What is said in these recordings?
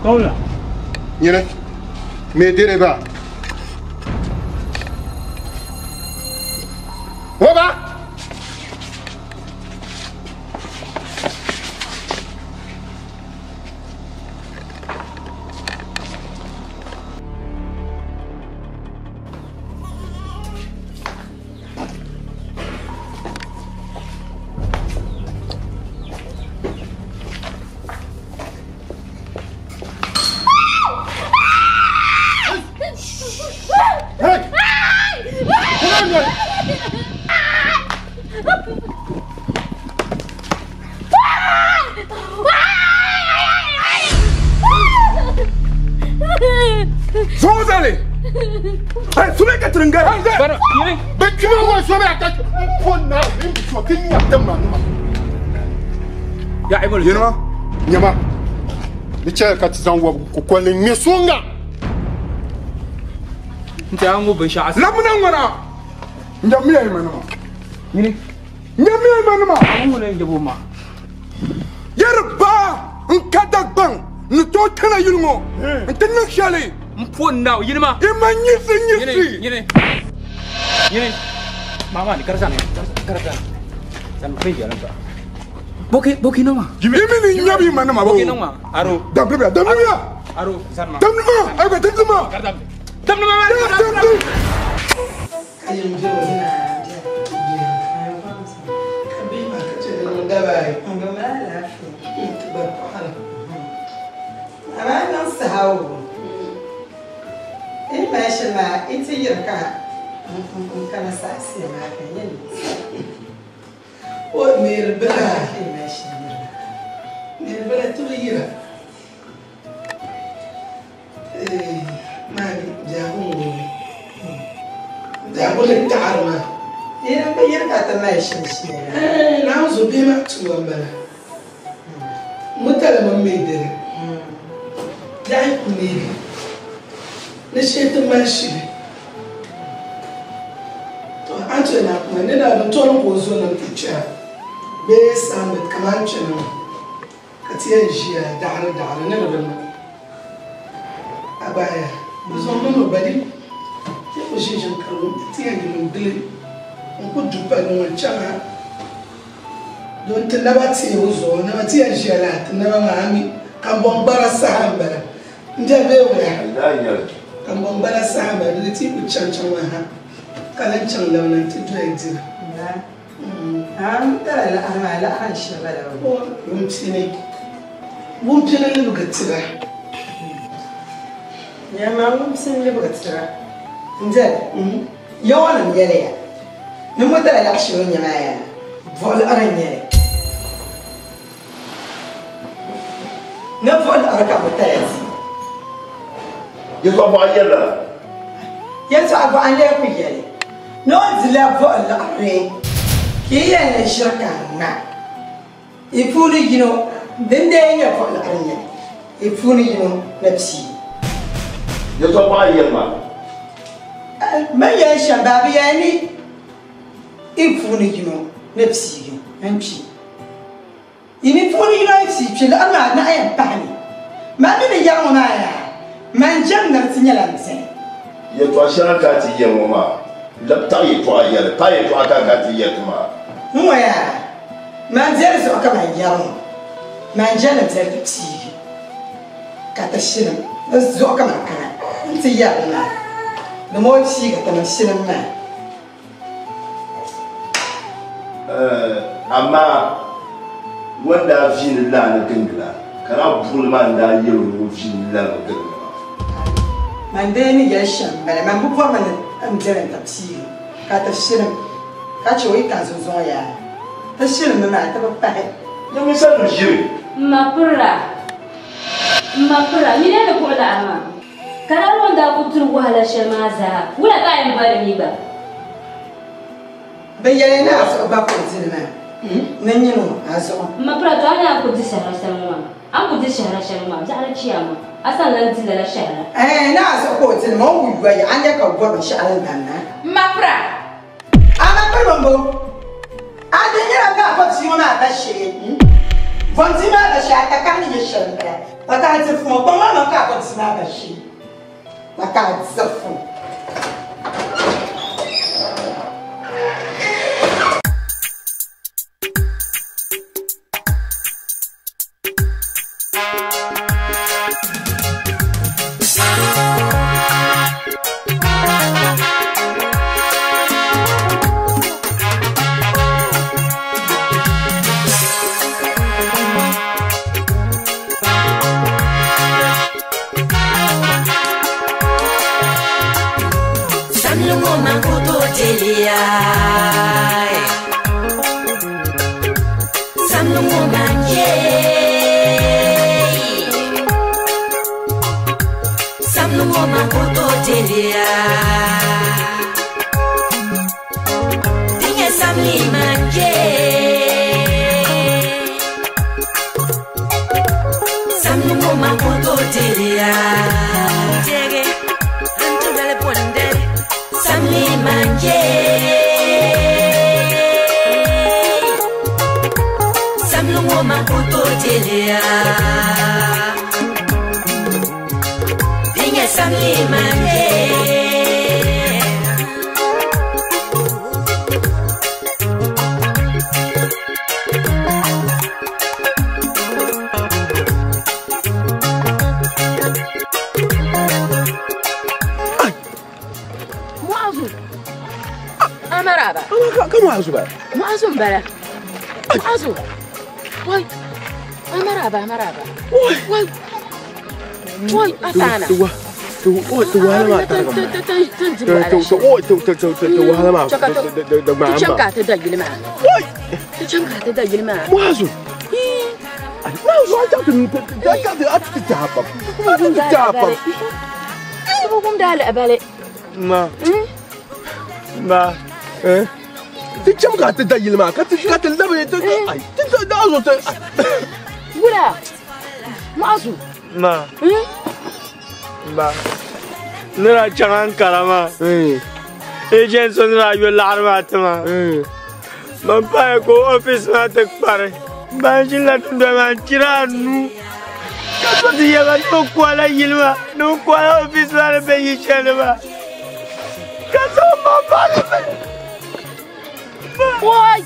Kawla. Nyini. Me dereba. Woba. Yinima nyama ni chɛli ka ti zaŋ wɔbigu kukoli ni ŋmɛ soŋga Nti a ŋɔ binshɛɣu lamina ŋɔna n-jɛmmiya yi manima Nyini n-jɛmmiya yi manima a ŋɔ ŋuni n-jɛbo ma yɛri baa n ka Dagbaŋ ni tooi tana yuli ŋɔ n ti niŋ shɛli n po n-naaw yinima i ma nyisi nyisi nyini nyini mama ni karzani karzani zan pe yalan ba boki boki noma i mi ni nyabi manima boki noma aro damdibiya damdibiya aro zanma damdima ayiwa damdima karzan damdima ma damdi Amma wanda viini laani gindila ka na buɣuli maa n daa yɛli o viini laani gindila man dee ni yɛli shɛm bala man bi bɔrimi ni n bɛni n ti piigi ka ti shilim ka che o yi ka zunzuŋ yaa ti shilimi maa ti bi pahi nyɛ ʒiri ma pira nyini ni buɣuli ama ka daa ŋun daa ku duri wahala shɛli maa zaa wula ka a yɛn boli mi gba bɛ yɛli ni a zuɣu gba ku dili maa ni nyini o a zuɣu ma pira to a ni a ku di shɛhira shɛli ŋɔ maa a ku di shɛhira shɛli ŋɔ maa biɛɣu ni chiya maa a san lan di lala shɛhira na a zuɣu ka o dili maa o ku yoya a nya ka bɔri binshɛɣu din danna ma pira a ma piri bimbo a di nyɛla bɛ a pa bia ŋɔ maa ba shee Vonti maa ba shee a takahi ni nyɛ shɛli m-bala. Pa ka a diri fu ŋɔ kpaŋ maa maŋ ka a bɔbi maa ba shee. Pa ka a diri fu. Ma. Ma. Nira chaŋ Ankara Agent so nira yo laɣiri maa ti ma. Man pahi ka o office maa ti kpari. Ban ʒinila dundoli maa n-chiri anu. Ka so ti yɛba ni o kɔhila yili maa ni o kɔhila office maa ni be yili shɛli ni maa. Ka so ma pahi mi. Wai!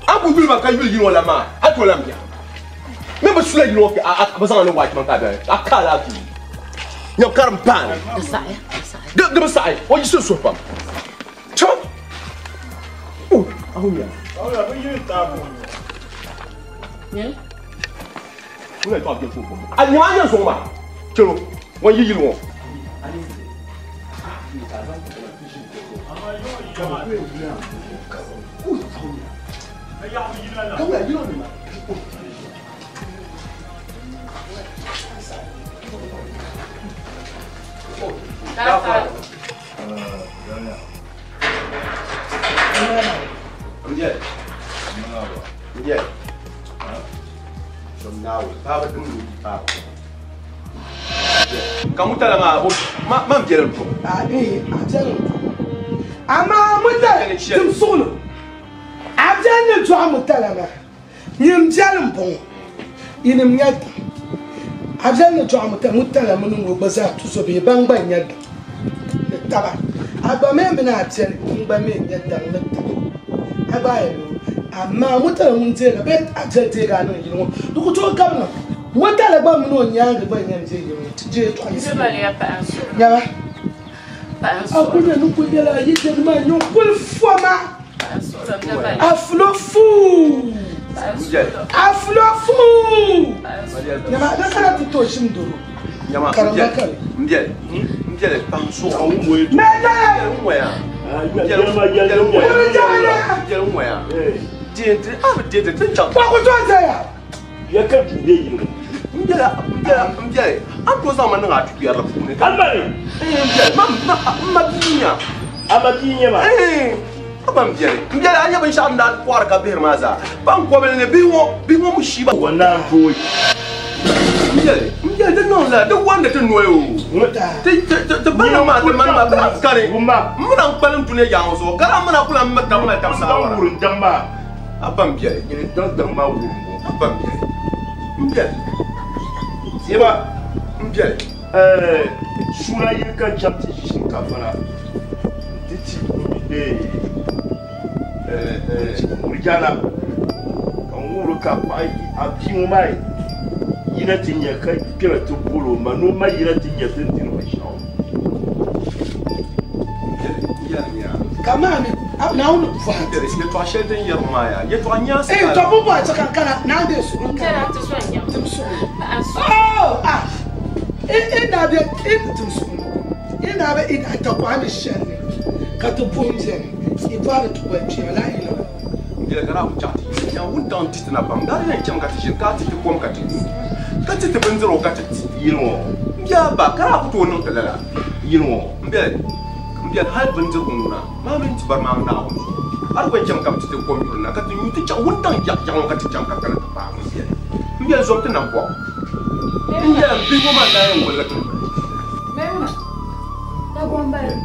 A ku yuli ma ka yuli yino la maa a to la bia. Me bi sula yino a bi zaŋ ni wachi man ka bia a ka la fi. Nyam karim paani. Di bi saɣi o yiɣisi suhu pam. Chama. O ahunya. Ŋun tɔɣa bia suhu pam. A nyama a nyɛ zuɣu maa. Chelo ŋun yi yili ŋɔ. Ama mutala timsulu abjani tuwa mutala ma nyim jalim bon inim nyad abjani tuwa mutala mutala munu ngbaza tuso be bangba nyad taba agba me mina abjani ngba me nyad dan taba agba yelo ama mutala munje ga be abjani te ga no yino dukuto kamna mutala gba munu nyanga gba nyam je yino je to nyaba akuna nukunyela yidema nyokul foma aflo fu aflo fu nyama nasara tito shinduru nyama mbiel mbiel panso mele mbiel mwe dente ah dente tincha kwa kutoza ya yaka dube yino mbiel mbiel ampoza mananga atuyara fune kalmari mbiel ma binya ama binya ma aba mbiel mbiel anya bin sha nda kwar ka bir maza ban ko bel ne biwo mushiba wannan to mbiel mbiel de non la de wanda te noyo te te bana ma te man ma ba kare muna kpalim tune yawo so kala muna kula mata muna tamsa wara wurin damba aba mbiel ni dan damba wurin aba mbiel mbiel Seba mbiel suna yirka chapti shinkafa na titi de murjana kan wuro ka pai abi mai yina tinya ka kira tubulo manu mai yina tinya tintin ba shawo kama ni na unu fa le to shedin yarmaya ye to anya sa eh to bubu a kan kana na de su kana to so anya tumsu oh ah eh na be eh tumsu ina be ina ta kwami shanne ka to punje ibara to kwanci wala ina ndila kana ku chati ya wundan titina bam da yan cham ka ti ka ti kom ka ti ka ti te benzero ka ti yino ya ba kana ku to non talala yino mbe mbe hal benzero nguna ma min ti bar ma na ko ar ko cham ka ti te kom yurna ka ti nyuti cha wundan ya ya ka ti cham ka kana ba mbe mbe zo ti na ko mbe bi ko ma na yan wala to mema ta gombal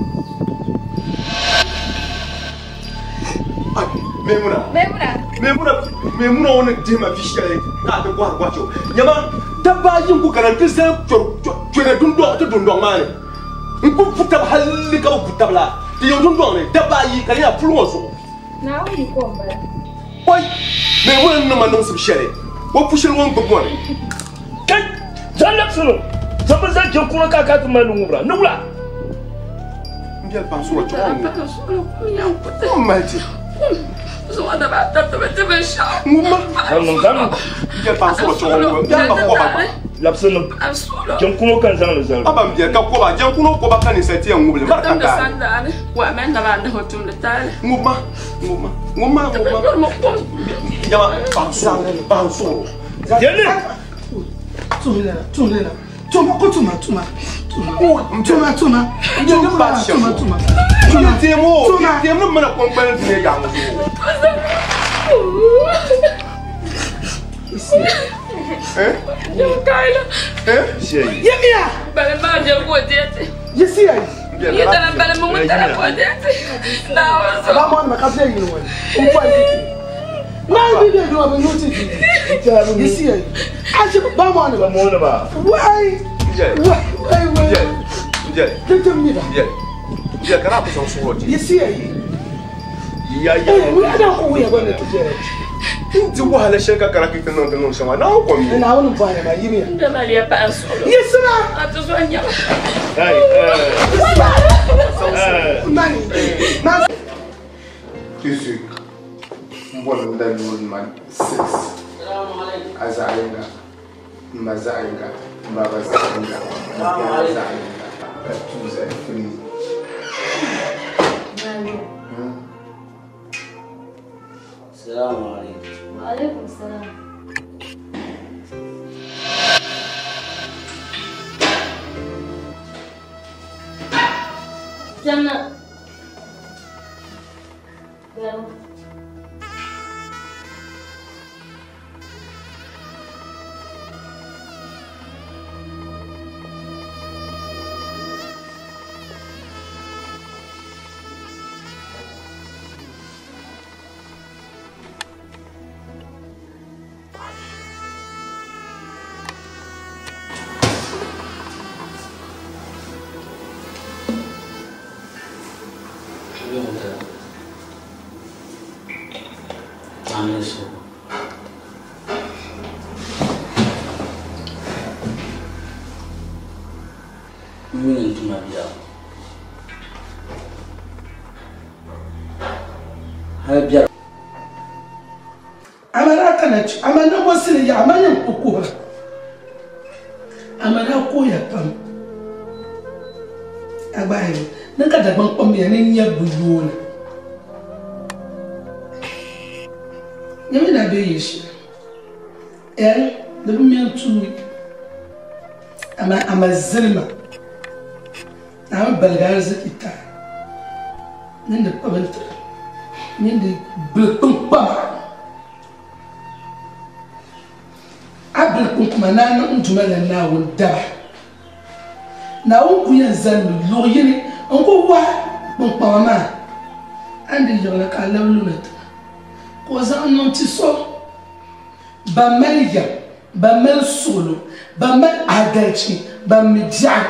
Memuna wona dima fichele ka te kwa kwa cho nyama dabba yin ku kana te se chore dundo te dundo mane nku futa halli ka futa bla te yo dundo ne dabba yi kan ya fulu so na wi ko mbala oi memuna no man no shele wo fushel won gbogbo ne kai zalak sunu zaba za ke kuma ka ka tuma lungura nungula ndial pansuro cho on malti Nguma. Ndial pansuro cho on ndial ba ko ba Lapsunu. Jankuno kan zan zan. Aba ndial ka ko ba jankuno ko ba kan seti en nguble barka ka. Wa men da ba hotum de tal. Nguma nguma nguma nguma. Jama pansuro pansuro. Yele. Tumela tumela. Tuma ko tuma tuma. Tuma tuma. Tuma tuma. Tuma temo temo mana kompani ne ya ngo. Eh? Kaila. Eh? Yemia. Bale ma je ko dete. Yesi ay. Yeta bale mo mutala ko dete. Na wazo. Ba mo ma ka fle yin won. Ko dete. Na bi de do ba nuti di. Yesi ay. Aje ba mo na ba mo na ba. Wai. Wai wai wai. Ndiel. Ndiel mi ba. Ndiel. Ndiel kana ko son soro ti. Yesi ay. Ya ya. Eh, we ada ko we ba ne to je. N di wahala shɛli ka kana ka ti niŋ ti niŋ shɛm maa, Naawuni kom mi. Naawuni m-bɔhiri ma, yimiya. N dama liya paɣa suɣulo. Yiɣisima! A ti zuɣu nyɛma. Hey, Mani, mani. Tizu n bɔri n da loori nima 6 a zaɣ yinga n ma zaɣ yinga n baba zaɣ yinga n biɛla zaɣ yinga ka 2 zaɣ 3. Assalamu alaikum. Wa alaikum salam. Jana. Garo. Amana wasili ya amana kukuha amana koya pam agbayi ninka dagban kpam ya ni nya buyona nyami na be yishi de bi mi tu ama ama zilma ama balgar zikita nindi pabanta nindi bulkun pam abul kuma na n duma la Naawuni daba Naawuni ku yɛn zali mi luɣ yini n ku wahi kpunkpama maa a ni di yiɣili ka a labi luna tiŋa ka o zaŋ niŋ ti so ban mali yɛm ban mali suɣulo ban mali adalchi ban mi biɛɣu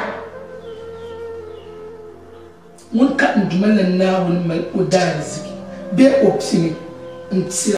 ŋun ka n duma la Naawuni mali o daariziki bee o pini n tira.